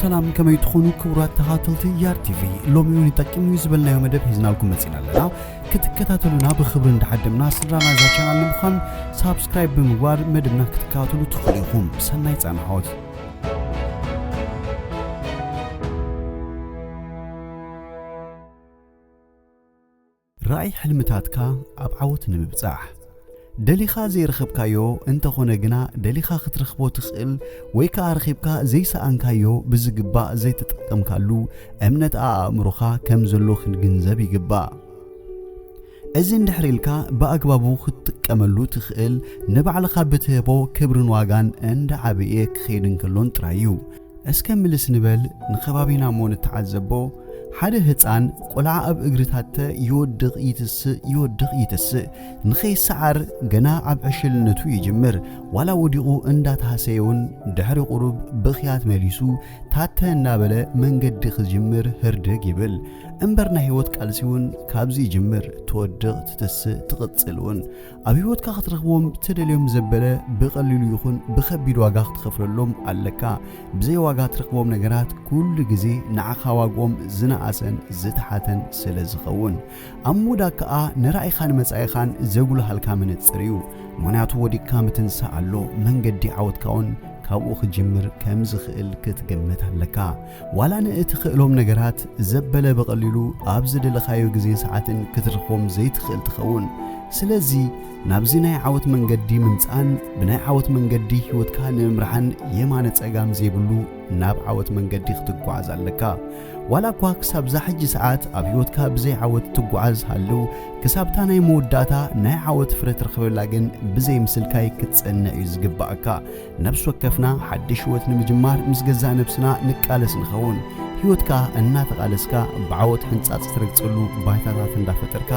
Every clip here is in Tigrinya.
ሰላም፣ ከመይ ትኾኑ ክቡራት ተኻተልቲ ያር ቲቪ? ሎሚ እውን ይጠቅም እዩ ዝበልናዮ መደብ ሒዝናልኩም መጺና ኣለና። ክትከታተሉና ብኽብሪ እንዳዓደምና፣ ስድራ ናይዛ ቻናል ንምዃን ሳብስክራይብ ብምግባር መደብና ክትከታተሉ ትኽእሉ ኢኹም። ሰናይ ጻንሖት። ራእይ ሕልምታትካ ኣብ ዓወት ንምብጻሕ። ደሊኻ ዘይረኸብካዮ እንተኾነ ግና፣ ደሊኻ ክትረኽቦ ትኽእል ወይ ከኣ ረኺብካ ዘይሰኣንካዮ ብዝግባእ ዘይተጠቀምካሉ እምነት ኣእምሮኻ ከም ዘሎ ክንግንዘብ ይግባእ። እዚ እንድሕር ኢልካ ብኣግባቡ ክትጥቀመሉ ትኽእል፣ ንባዕልኻ ብትህቦ ክብርን ዋጋን እንዳዓበየ ክኸይድ እንከሎን ጥራይ እዩ። እስከ ምልስ ንበል፣ ንኸባቢና እሞ ንተዓዘቦ። ሓደ ህጻን ቆልዓ ኣብ እግሪ ታተ ይወድቕ ይትስእ፣ ይወድቕ ይትስእ። ንኸይሰዓር ገና ኣብ ዕሽልነቱ ይጅምር። ዋላ ወዲቑ እንዳተሃሰየ እውን ድሕሪ ቁሩብ ብኽያት መሊሱ ታተ እናበለ መንገዲ ክጅምር ህርድግ ይብል። እምበር ናይ ህይወት ቃልሲ እውን ካብዚ ይጅምር። ትወድቕ፣ ትትስእ፣ ትቕጽል እውን። ኣብ ህይወትካ ክትረኽቦም ትደልዮም ዘበለ ብቐሊሉ ይኹን ብኸቢድ ዋጋ ክትኸፍለሎም ኣለካ። ብዘይ ዋጋ ትረኽቦም ነገራት ኩሉ ግዜ ንዓኻ ዋግኦም ዝነኣሰን ዝተሓተን ስለ ዝኸውን። ኣብ ምውዳእ ከኣ ንራእይኻን መጻኢኻን ዘጉልሃልካ መነጽር እዩ። ምኽንያቱ ወዲቕካ ምትንሳእ ኣሎ። መንገዲ ዓወትካ እውን ካብኡ ክጅምር ከም ዝኽእል ክትግምት ኣለካ። ዋላ ንእትኽእሎም ነገራት ዘበለ ብቐሊሉ ኣብ ዝደለኻዮ ግዜን ሰዓትን ክትረኽቦም ዘይትኽእል ትኸውን። ስለዚ ናብዚ ናይ ዓወት መንገዲ ምምጻእን ብናይ ዓወት መንገዲ ህይወትካ ንምምራሕን የማነ ጸጋም ዘይብሉ ናብ ዓወት መንገዲ ክትጓዓዝ ኣለካ። ዋላ እኳ ክሳብ እዛ ሕጂ ሰዓት ኣብ ህይወትካ ብዘይ ዓወት ትጓዓዝ ሃልው፣ ክሳብ እታ ናይ መወዳእታ ናይ ዓወት ፍረ ትረኽበላ ግን ብዘይ ምስልካይ ክትጸንዕ እዩ ዝግባኣካ። ነፍሲ ወከፍና ሓድሽ ህይወት ንምጅማር ምስ ገዛእ ነብስና ንቃለስ ንኸውን። ህይወትካ እናተቓለስካ ብዓወት ሕንጻጽ ትረግጸሉ ባይታታት እንዳፈጠርካ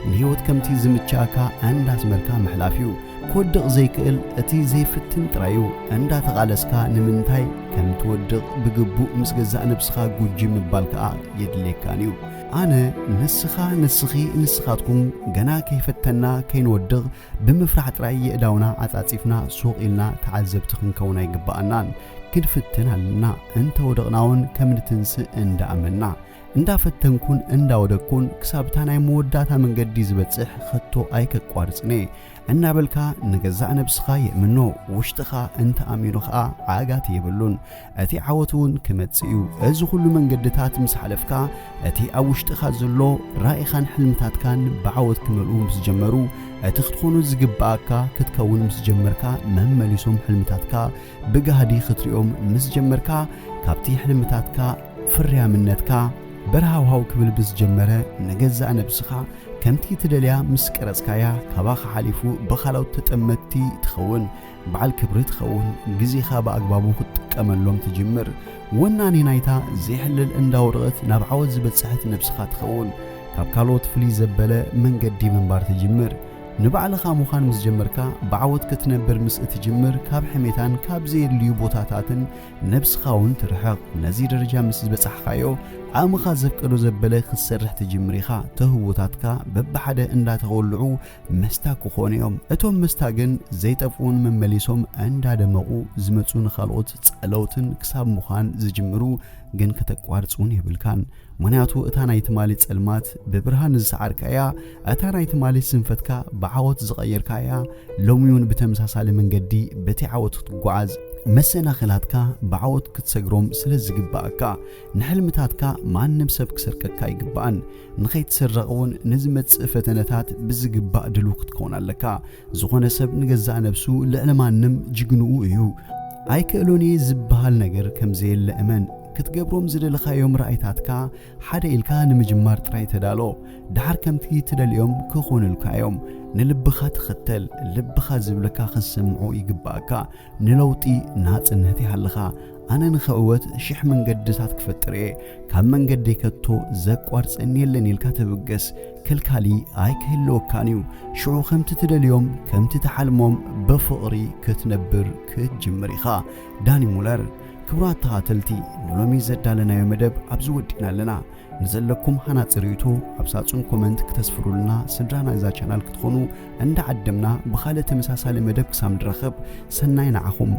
ንህይወት ከምቲ ዝምችኣካ እንዳስመርካ ምሕላፍ እዩ። ክወድቕ ዘይክእል እቲ ዘይፍትን ጥራይ እዩ። እንዳተቓለስካ ንምንታይ ከም ትወድቕ ብግቡእ ምስ ገዛእ ነብስኻ ጉጂ ምባል ከኣ የድልየካን እዩ። ኣነ፣ ንስኻ፣ ንስኺ፣ ንስኻትኩም ገና ከይፈተና ከይንወድቕ ብምፍራሕ ጥራይ የእዳውና ዓጻጺፍና ሱቕ ኢልና ተዓዘብቲ ክንከውን ኣይግብኣናን። ክንፍትን ኣለና። እንተ ወደቕና እውን ከም ንትንስእ እንዳኣመንና። እንዳፈተንኩን እንዳወደቅኩን ክሳብ እታ ናይ መወዳእታ መንገዲ ዝበጽሕ ከቶ ኣይከቋርጽን እየ እናበልካ ንገዛእ ነብስኻ የእምኖ። ውሽጥኻ እንተ ኣሚኑ ኸኣ ዓጋት የብሉን። እቲ ዓወት እውን ክመጽእ እዩ። እዚ ኩሉ መንገድታት ምስ ሓለፍካ፣ እቲ ኣብ ውሽጥኻ ዘሎ ራኢኻን ሕልምታትካን ብዓወት ክመልኡ ምስ ጀመሩ፣ እቲ ክትኾኖ ዝግብኣካ ክትከውን ምስ ጀመርካ፣ መመሊሶም ሕልምታትካ ብጋህዲ ክትሪኦም ምስ ጀመርካ፣ ካብቲ ሕልምታትካ ፍርያምነትካ በርሃውሃው ክብል ምስ ጀመረ፣ ንገዛእ ነብስኻ ከምቲ ትደልያ ምስ ቀረጽካያ፣ ካባኻ ሓሊፉ ብኻልኦት ተጠመትቲ ትኸውን፣ በዓል ክብሪ ትኸውን፣ ግዜኻ ብኣግባቡ ክትጥቀመሎም ትጅምር። ወናኒ ናይታ ዘይሕለል እንዳወደቐት ናብ ዓወት ዝበጽሐት ነብስኻ ትኸውን። ካብ ካልኦት ፍልይ ዘበለ መንገዲ ምንባር ትጅምር። ንባዕልኻ ምዃን ምስ ጀመርካ፣ ብዓወት ክትነብር ምስ እትጅምር፣ ካብ ሕሜታን ካብ ዘየድልዩ ቦታታትን ነብስኻ እውን ትርሕቕ። ነዚ ደረጃ ምስ ዝበጻሕካዮ፣ ዓቕምኻ ዘፍቀዶ ዘበለ ክትሰርሕ ትጅምር ኢኻ። ተህቦታትካ በብሓደ እንዳተወልዑ መስታ ክኾኑ እዮም። እቶም መስታ ግን ዘይጠፍኡን መመሊሶም እንዳደመቑ ዝመጹ ንኻልኦት ጸለውትን ክሳብ ምዃን ዝጅምሩ ግን ከተቋርጽ እውን የብልካን። ምኽንያቱ እታ ናይ ትማሊ ጸልማት ብብርሃን ዝሰዓርካ እያ። እታ ናይ ትማሊ ስንፈትካ ብዓወት ዝቐየርካ እያ። ሎሚ እውን ብተመሳሳሊ መንገዲ በቲ ዓወት ክትጓዓዝ መሰናኽላትካ ብዓወት ክትሰግሮም ስለ ዝግባኣካ፣ ንሕልምታትካ ማንም ሰብ ክሰርቀካ ኣይግባእን። ንኸይትስረቕ እውን ንዝመጽእ ፈተነታት ብዝግባእ ድሉው ክትከውን ኣለካ። ዝኾነ ሰብ ንገዛእ ነብሱ ልዕሊ ማንም ጅግንኡ እዩ። ኣይክእሎን እየ ዝበሃል ነገር ከም ዘየለ እመን። ክትገብሮም ዝደለኻዮም ራእይታትካ ሓደ ኢልካ ንምጅማር ጥራይ ተዳሎ። ደሓር ከምቲ ትደልዮም ክኾኑልካ እዮም። ንልብኻ ተኸተል። ልብኻ ዝብለካ ክትሰምዖ ይግባኣካ። ንለውጢ ናጽነት ይሃልኻ። ኣነ ንኽዕወት ሽሕ መንገድታት ክፈጥር እየ። ካብ መንገደይ ከቶ ዘቋርጸኒ የለን ኢልካ ትብገስ። ከልካሊ ኣይክህልወካን እዩ። ሽዑ ከምቲ ትደልዮም፣ ከምቲ ትሓልሞም ብፍቕሪ ክትነብር ክትጅምር ኢኻ። ዳኒ ሙለር። ክቡራት ተኻተልቲ፣ ንሎሚ ዘዳለናዮ መደብ ኣብዚ ወዲእና ኣለና። ንዘለኩም ሃናጺ ርእይቶ ኣብ ሳጹን ኮመንት ክተስፍሩልና ስድራ ናይዛ ቻናል ክትኾኑ እንዳዓደምና፣ ብኻልእ ተመሳሳሊ መደብ ክሳብ ንራኸብ፣ ሰናይ ንዓኹም።